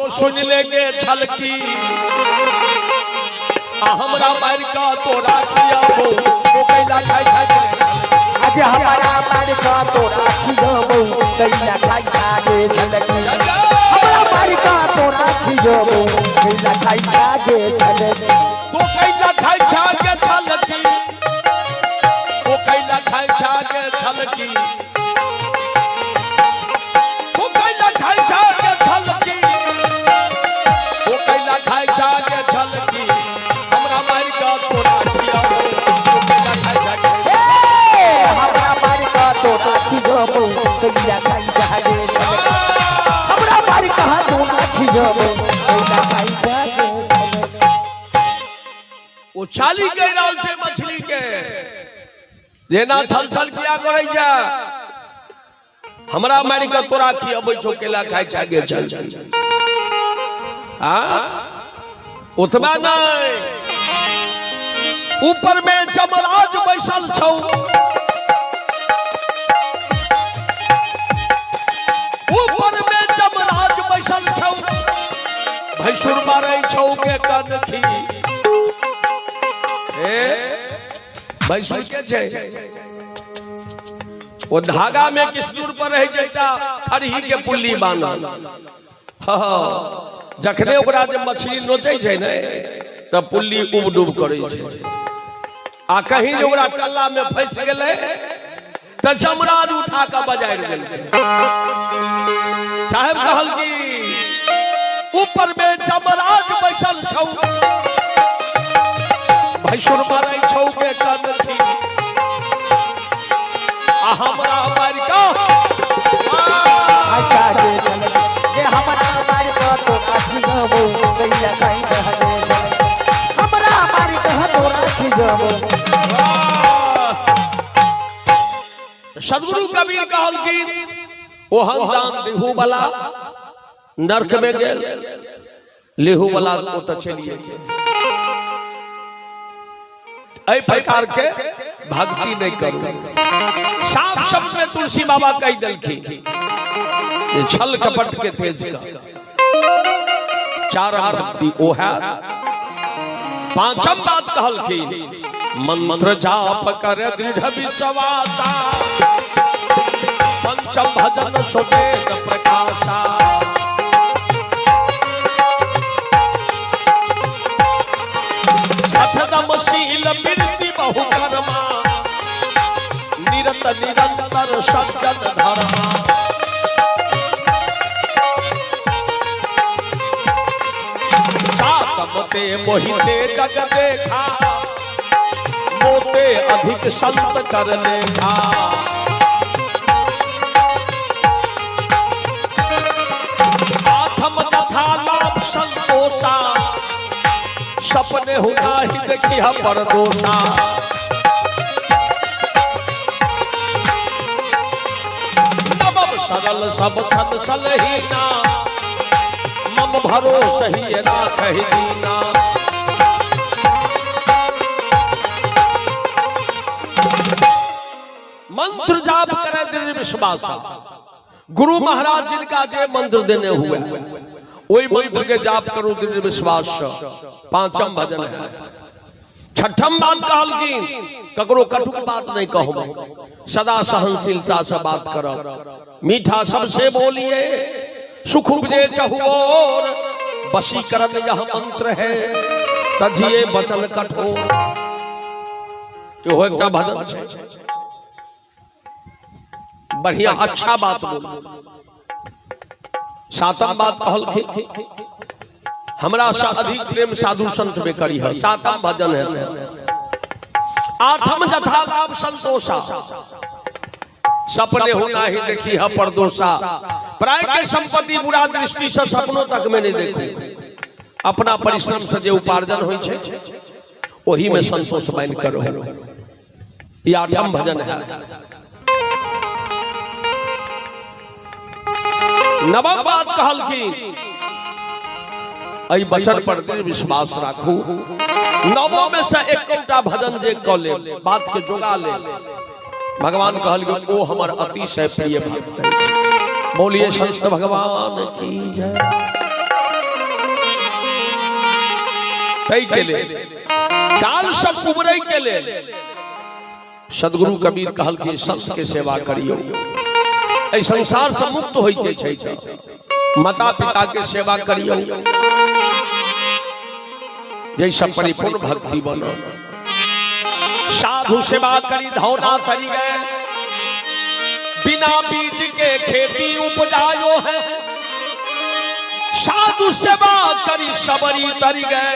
तो सुन ले गे छलकी, आ हमरा मारि कऽ तोरा खियाबो, तो कैला खाइ खाइ के। आज हमारा मार का तोरा खियाबो, कैला खाई खा के झलकी। हमरा मार का तोरा खियाबो, कैला खाई खा के झलकी। तो कैला खाइ छा के छलकी, तो कैला खाइ छा के छलकी, तो कैला खाइ छा के छलकी, तो कैला खाइ छा के छलकी, हमरा मारि कऽ तोरा खियाबो, तो कैला खाइ छा के। ए, हमरा मार का तोरा खियाबो, कैला खाई खा के झलकी। हमरा मार का तोरा खियाबो, कैला खाई खा के झलकी। ओ चाली कहि रहल छै मछली के, जेना छल छल किया करै छै, हमरा मारि कऽ तोरा खियबै छौ, केला खाइ छै गे छल। आ ओतबा नहि, ऊपर में जमराज बैसल छौ, ऊपर में जमराज बैसल छौ, भैंसुर मारै छौ के कनखी। ए भैंसुर के छै, ओ धागा में किछु दूर पर रहै छै एकटा खरही के पुल्ली बान्हल। हँ, जखने ओकरा जे मछली नोचै छै ने तऽ पुल्ली उब डूब करै छै, आ कहीं जे ओकरा कल्ला में फंसि गेलै तऽ जमराज उठा कऽ बजारि देलकै। साहेब कहल कि ऊपर में जमराज बैसल छौ, भैंसुर मारै छौ के कनखी, आ हमरा मारि कऽ अच्छा के झलकी। जे हमरा मार का तोरा खियाबो, कैला खाई खा के झलकी। हमरा मार का तोरा खियाबो। सदगुरु कबीर कहलखिन ओहन दान देहू वाला नरक में गेल, लेहू वाला ओतऽ चलिए गेल। एहि प्रकार के भक्ति नहीं करू। साफ शब्द में तुलसी बाबा कहि देलखिन जे छल कपट के तेज कर चारम भक्ति ओ है। पांचम बात कहलखिन मंत्र जाप कर दृढ़ विश्वासा, पंचम भजन सुवेद प्रकाशा। छठदम शील वृत्ति बहु कर्मा, निरत निरंतर सज्जन धर्मा। सातम ते मोहिते जग देखा, मोते अधिक संत कर लेखा। आठम तथा लाभ संतोषा, सपने हो नाही देखिया परदोषा। नवम सरल सब छल सलहीना, मम भरोस ही राखहि दीना। मंत्र जाप करे दृढ़ विश्वास, गुरु महाराज जिनका जे मंत्र देने हुए वही मंत्र के जाप करू दृढ़ विश्वास से, पांचम भजन है। छठम बात कहलखिन ककरो कटुक बात नहीं कहब, सदा सहनशीलता से बात करब, मीठा सबसे बोलिए, सुख उपजे चहुओर, वशीकरण यह मंत्र है, तजिए वचन कठोर। इहो एकटा भजन छै, बढ़िया अच्छा बात बोलू। सातम बात कहलखिन हमरा से अधिक प्रेम साधु संत में करी है, सातम भजन है। आठम जथा लाभ संतोषा, सपने हो नाही देखी है परदोषा। प्राय के संपत्ति बुरा दृष्टि से सपनों तक में नहीं देखू, अपना परिश्रम से जे उपार्जन होइ छै ओही में संतोष मान कर रहू। ई आठम भजन है। नवम बात कहलखिन एहि वचन पर दृढ़ विश्वास राखू, नवो में से एकोटा भजन जे कऽ ले, बात के जोगा ले, भगवान कहलखिन ओ हमर अतिशय प्रिय भक्त अछि। बोलिए संत भगवान की जय। ताहि के लेल, काल सब उबरै के लेल सदगुरु कबीर कहल कि संत के सेवा करियो। एहि संसार से मुक्त होय के छै माता पिता के सेवा करियो, जैसा परिपूर्ण भक्ति बनो। साधु सेवा करी धौना करी गए, बिना बीज के खेती उपजायो है। साधु सेवा करी सबरी तरी गए,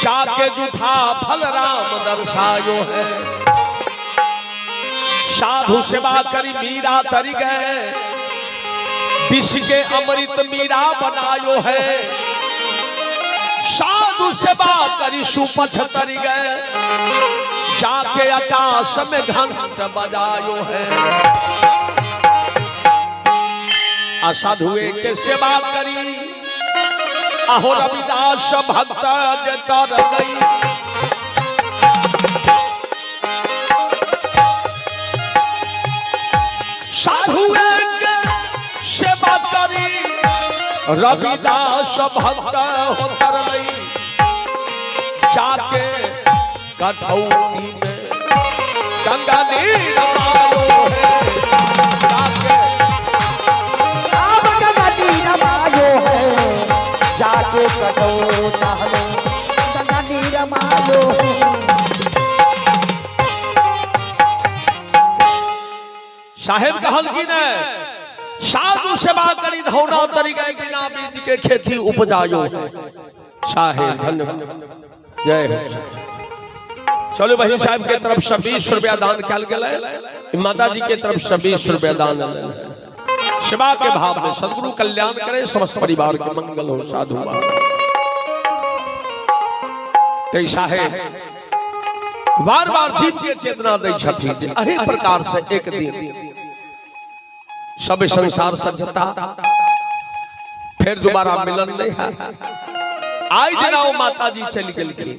जाके जूठा फल राम दर्शायो है। साधु सेवा करी मीरा तरी गए, विष के अमृत मीरा बनायो है। साधु सेवा करी सुपछ तरी गए, जाके आकाश में घंट बजायो है। आ साधुए के सेवा करी अहो रविदास भक्त जे तर गई। साधुए के सेवा करी रविदास भक्त हो तर गई, जाके कठौती में गंगा नीर मारो है। जाके अब गंगा नीर मारो है, जाके कठौता में गंगा नीर मारो है। साहेब कहल की ने साधु सेवा करी धौना तरी गए, बिना बीज के खेती उपजायो है। साहेब धन्यवाद, जय हो। चलो बहन साहब के तरफ से 20 रुपया दान कल गए, माता जी के तरफ से 20 रुपया दान सेवा के भाव में। सदगुरु कल्याण करे, समस्त परिवार के मंगल हो। साधु ते साहेब बार बार जीव के चेतना दै छथिन। एही प्रकार से एक दिन सब संसार सज्जता फिर दोबारा मिलन नहीं है। आई दिना वो माता जी चली गेलखिन,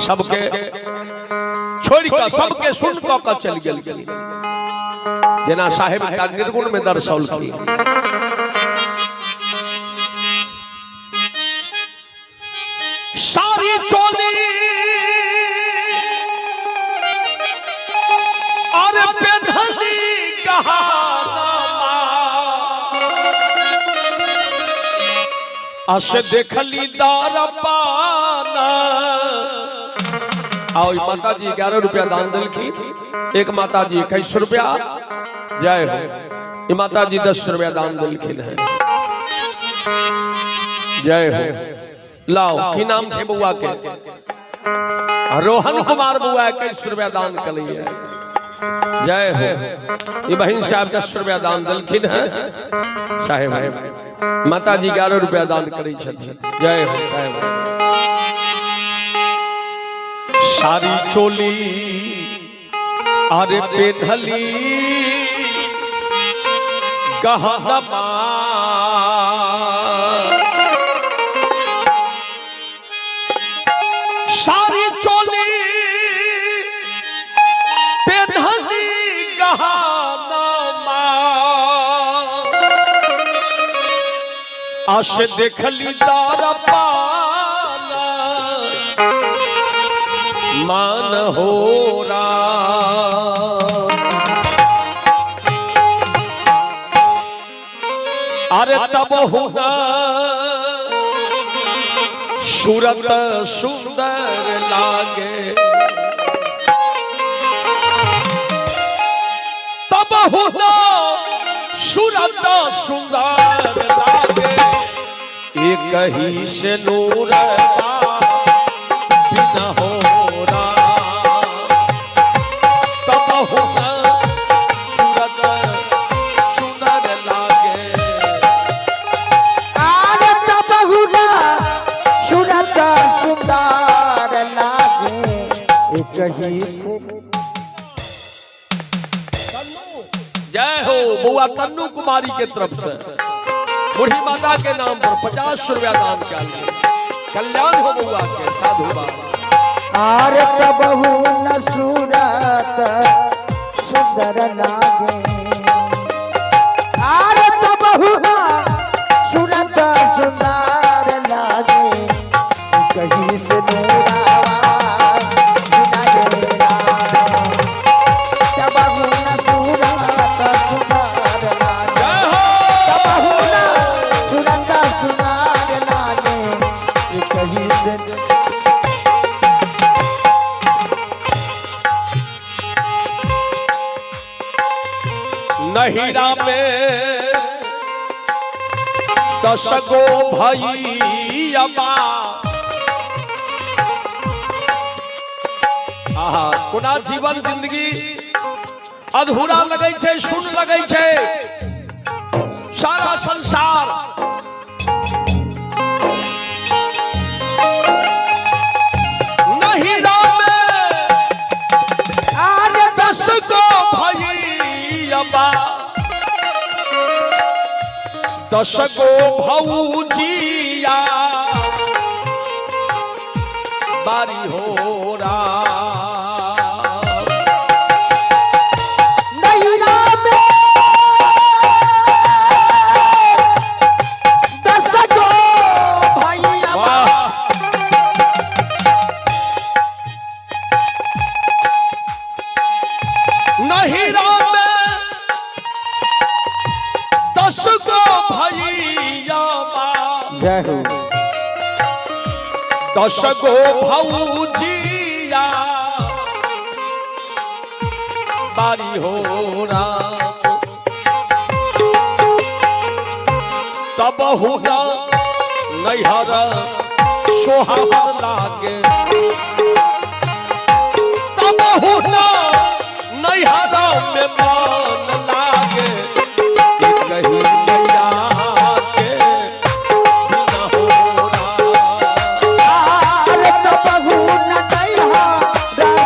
सबके छोड़ के सबके सुन क चल गेलखिन। जेना साहेब का निर्गुण में दर्शौलखिन। सारी चोली और पेन्हली अस देखली दार पाना। आओ माता जी 11 रुपया दान दिलखिन, एक माता जी 21 रुपया, जय हो। ये माता जी 10 रुपया दान दिलखिन है, जय हो। लाओ की नाम छे बउआ के? रोहन कुमार बउआ 21 रुपया दान कलिए, जय हो। ये बहन साहब 10 रुपया दान दिलखिन है साहेब। माता जी 11 रुपया दान करै छथिन, जय हो साहेब। सारी चोली अरे पेन्हली गहनमा, सारी चोली पेन्हली गहनमा, आश देखली दार पाना मान हो रा। अरे तब हुना सूरत सुंदर लागे, तब हुना सूरत सुंदर लागे, एक ही से नूर बिना हो रा। तब हुना सूरत सुंदर लागे, आरे तब हुना सूरत सुंदर लागे, एक ही से। जय हो बुआ तन्नू कुमारी के तरफ से बूढ़ी माता के नाम पर 50 रुपया दान किया। कल्याण हो बुआ के, साधु बाबा। आर तब हुना सूरत सुंदर लागे, आर तब हुना सूरत सुंदर लागे, दस गो भैया। आहा, कोना जीवन जिंदगी अधूरा लगै छै, सुन लगै छै सारा संसार। नहीं राम आरे 10 गो भैया, 10 गो भौजिया बारी हो रा। नैरा में 10 गो भैया। वाह, नहीं राम 10 गो भैया, जय हो। 10 गो भौजिया बारी हो राम। तब हुना नैहर सोहावन लागे, तब हुना नैहर में मन लागे, कि कहीं मैया के बिना हो राम। आरे तो बहू न नैहा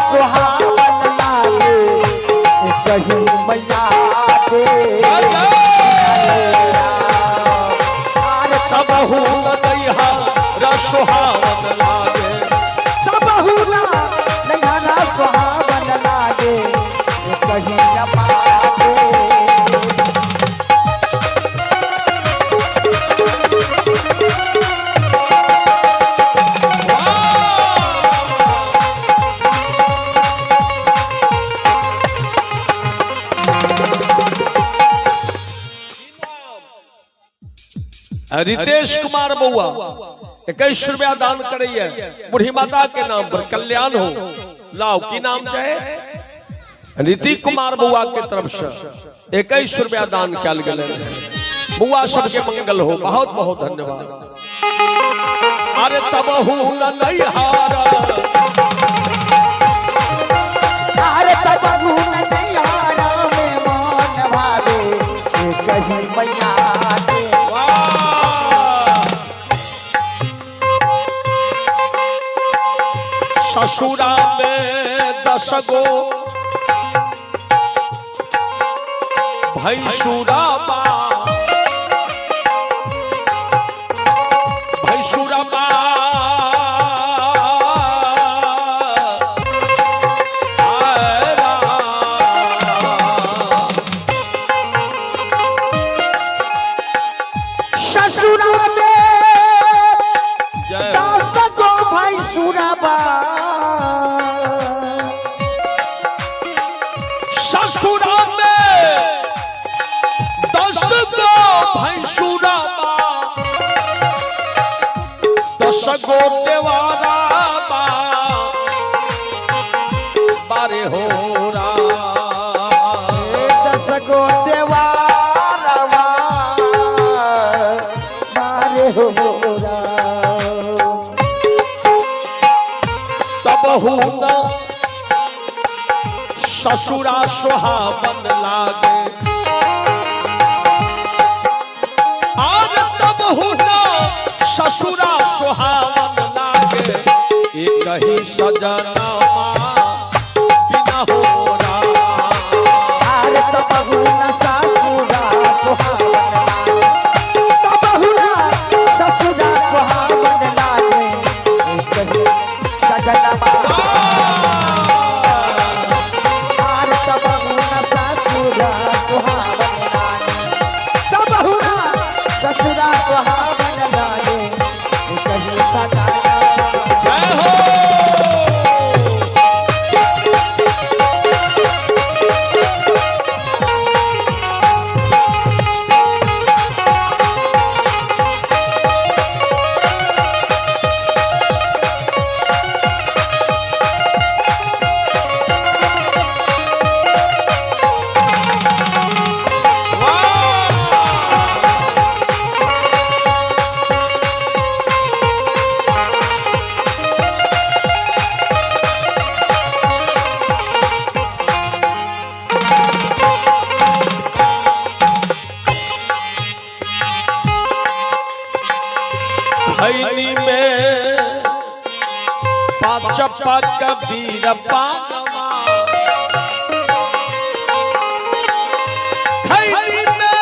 सुहावन लागे, कहीं मैया के। आरे तब हुना नैहर सोहावन लागे, तो बहू न नैहा सुहावन लागे, कहीं अम्मा के। रितेश कुमार बउआ 21 रुपया दान करैया बूढ़ी माता के नाम पर, कल्याण हो। लाओ की नाम चाहे ऋतिक कुमार बउआ के तरफ से 21 रुपया दान कयल गेलै। बउआ सबके मंगल हो, बहुत बहुत धन्यवाद। अरे तब न नैहार, अरे तब नैहारा में मन भावे, कहीं मैया के। वाह। ससुरा में 10 गो भैंसुरा बा, भैंसुरा बा, आय राम। ससुरा में जय हो। 10 गो भैंसुरा बा, ससुरा में 10 गो भैंसुरा बा, 10 गो देवारा बा, बारे हो रा। 10 गो देवारवा मारे हो राम। तब हुना ससुरा सोहावन लागे, आज तब हुना ससुरा सोहावन लागे, एक ही सजना बिना हो राम। अरे तो बहू न ससुरा सुहावन लागे, तो बहू न ससुरा सुहावन लागे, कहीं सजनवा। अरे तो बहू न ससुरा सुहावन लागे, तो बहू न ससुरा सुहावन लागे, कहीं सजनवा। जय हो। खैनी में पांच पग वीर पानवा, खैनी में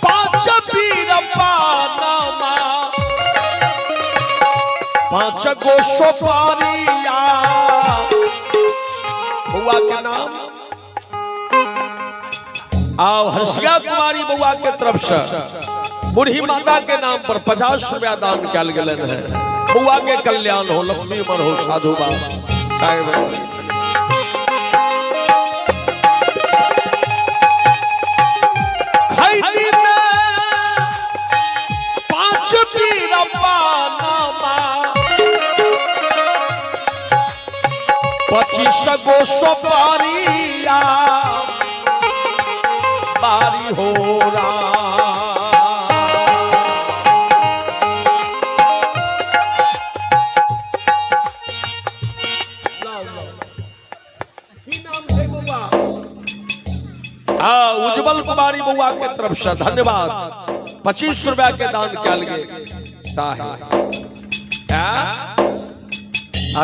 पांच वीर पानवा, पांच गो सोपारिया। बउआ के नाम आओ हर्षिया कुमारी बउआ के तरफ से बूढ़ी माता के नाम पर 50 रुपया दान कयल गेलन है। बउआ के कल्याण हो, लंबी उम्र हो, साधु बाबा साहेब। खैनी में पांच पीर पानमा, 25 गो सोपारिया बारी हो राम। हाँ, उज्जवल कुमारी बउआ के तरफ से धन्यवाद, 25 रुपया के दान कयल गेल साहेब।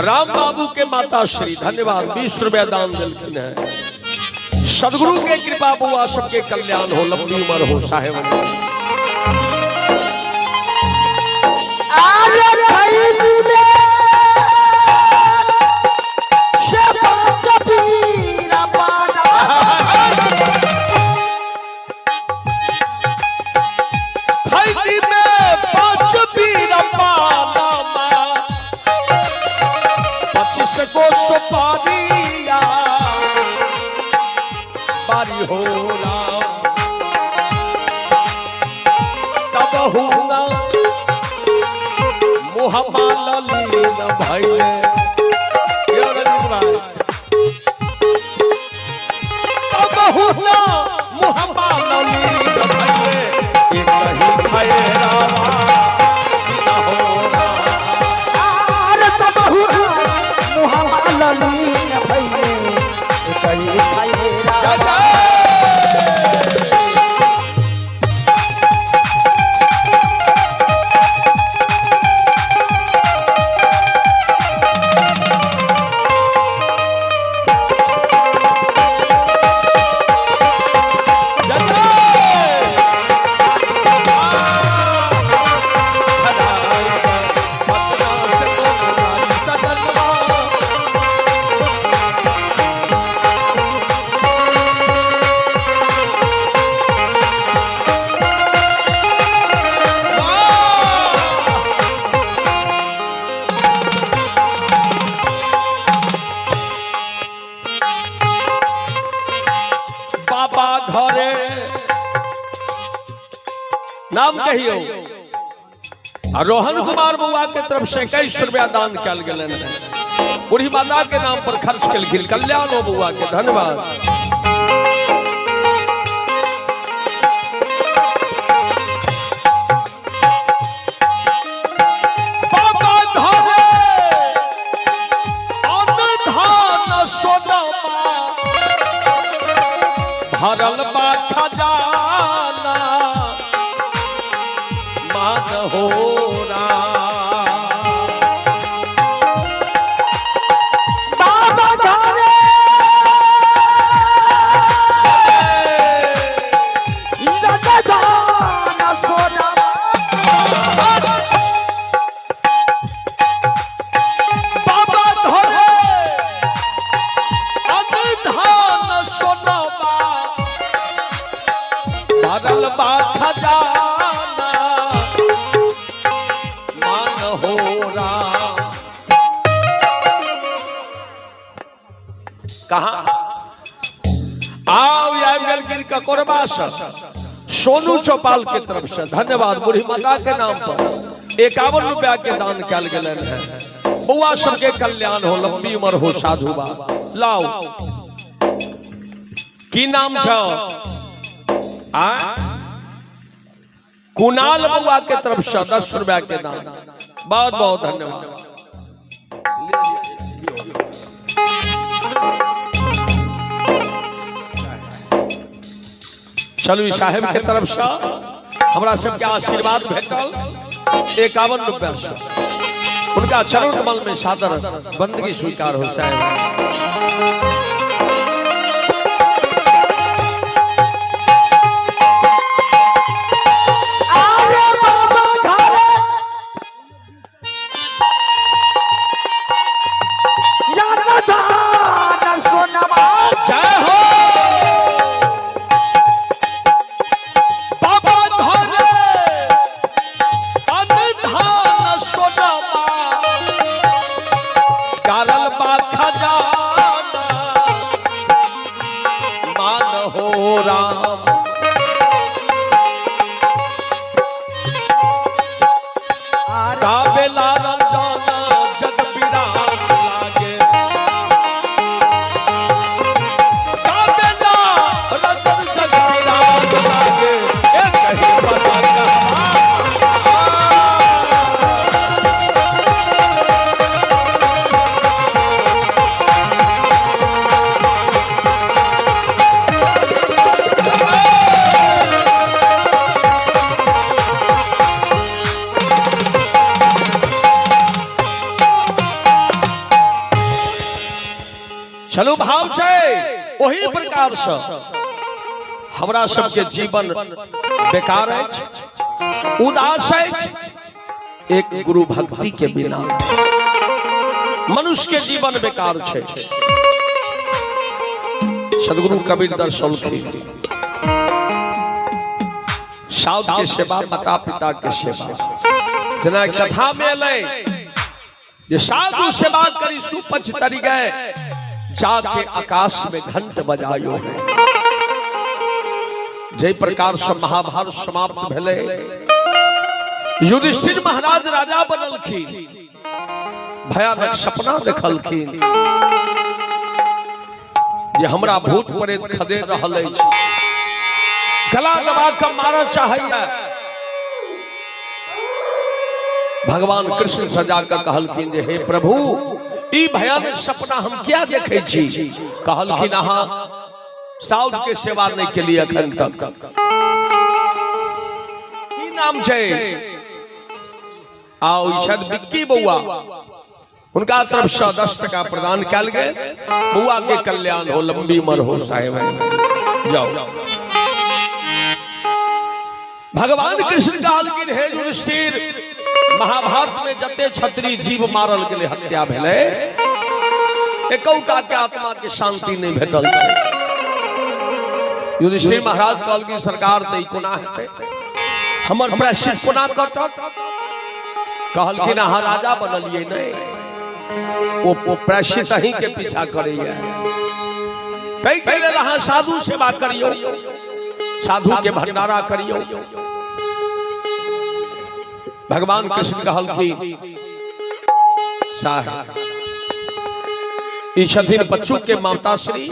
राम बाबू के माता श्री धन्यवाद, 20 रुपया दान दिलखिन है। सदगुरु के कृपा बउआ सबके कल्याण हो, लंबी उम्र हो साहेब। अरे खैनी में से पांच पीर पानवा, खैनी में पांच पीर पानमा, 25 गो सुपारिया बारी हो राम। तब हुना मुहम्मा ललीन भइले, यो रंजीत भाई। तब हुना मुहम्मा ललीन भइले, एक ही भये रामा न हो राम। अरे तब मुहम्मा ललीन भइले, कही भइले जय रामा। जय। जय जय। बाबा घरे नाम कहियो। आ रोहन कुमार बउआ के तरफ से 21 रुपया दान कयल गेलन है। बूढ़ी माता के नाम पर खर्च केलखिन, कल्याण हो बउआ के, धन्यवाद। बाबा घरे अन्न धान सोनमा भरल बा खजाना, मान हो राम। बाबा घरे दान सोनमा, बाबा घरे अन्न धान सोनमा भरल बा खजाना, मान हो राम। कहाँ आओ आबि गेलखिन ककोरबा से सोनू चौपाल के तरफ से धन्यवाद, बूढ़ी माता के नाम पर 51 रुपया के दान कयल गेलन है। बउआ सबके कल्याण हो, लंबी उम्र हो, साधु बा। लाओ की नाम छौ? आ कुणाल बउआ के तरफ से 10 रुपया के दान, बहुत बहुत धन्यवाद। चलू ई साहेब के तरफ से हमरा सबके आशीर्वाद भेटल। 51 रुपया से उनका चरण कमल में सादर बंदगी स्वीकार हो साहेब। अरे बाबा घरे या दान सोनमा। जय हो बाबा घरे अनधान सोनमा करल बा खजाना मान हो राम। गावेला रंजना जग विराम लागे, गावेला रंजन जग विराम लागे, ए कहीं बना कहवा। चलू भाव छै ओही प्रकार से हमरा सबके जीवन बेकार अछि, उदास अछि। एक गुरु भक्ति के बिना मनुष्य के जीवन बेकार छै। सदगुरु कबीर दर्शौलखिन साउथ के सेवा, माता पिता के सेवा। जेना कथा में एलै जे साधु सेवा करी सुपच तरी गए, जाके आकाश में घंट बजायो है। जय प्रकार से महाभारत समाप्त भेलै, युधिष्ठिर महाराज राजा बनलखिन, भयानक सपना देखलखिन जे हमरा भूत प्रेत खदेड़ रहल अछि, गला दबा कऽ मारऽ चाहैया। भगवान कृष्ण सजा कऽ कहलखिन जे हे प्रभु, ई भयानक सपना हम क्या देखै छी? कहलखिन अहाँ साउथ के सेवा नहीं के लिए अखन तक। की नाम छै? आओ ई छथि बिक्की बौआ, उनका तरफ से 10 टका प्रदान कयल गेल। बौआ के कल्याण हो, लंबी उम्र हो साहेब। जाओ। भगवान कृष्ण कहलखिन हे युधिष्ठिर, महाभारत में जते क्षत्रिय जीव मारल गेलै, हत्या भेलै, एकौटा के आत्मा के शांति नहीं भेटल छै। युधिष्ठिर महाराज कहलखिन सरकार तऽ ई कोना हेतै, हमर प्रायश्चित कोना कटत? कहलखिन अहाँ राजा बनलियै नहि, ओ प्रायश्चित अहीं के पीछा करैया, ताहि के लेल अहाँ साधु सेवा करियौ, साधु के भंडारा करियौ। भगवान कृष्ण कहलखिन साहेब, ई छथिन बच्चू के माता श्री,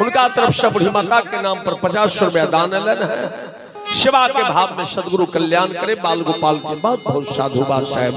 उनका तरफ से बूढ़ी माता के नाम पर 50 रुपया दान एलन है। सेवा के भाव में सदगुरु कल्याण करे, बाल गोपाल के बहुत बहुत साधुवाद साहेब।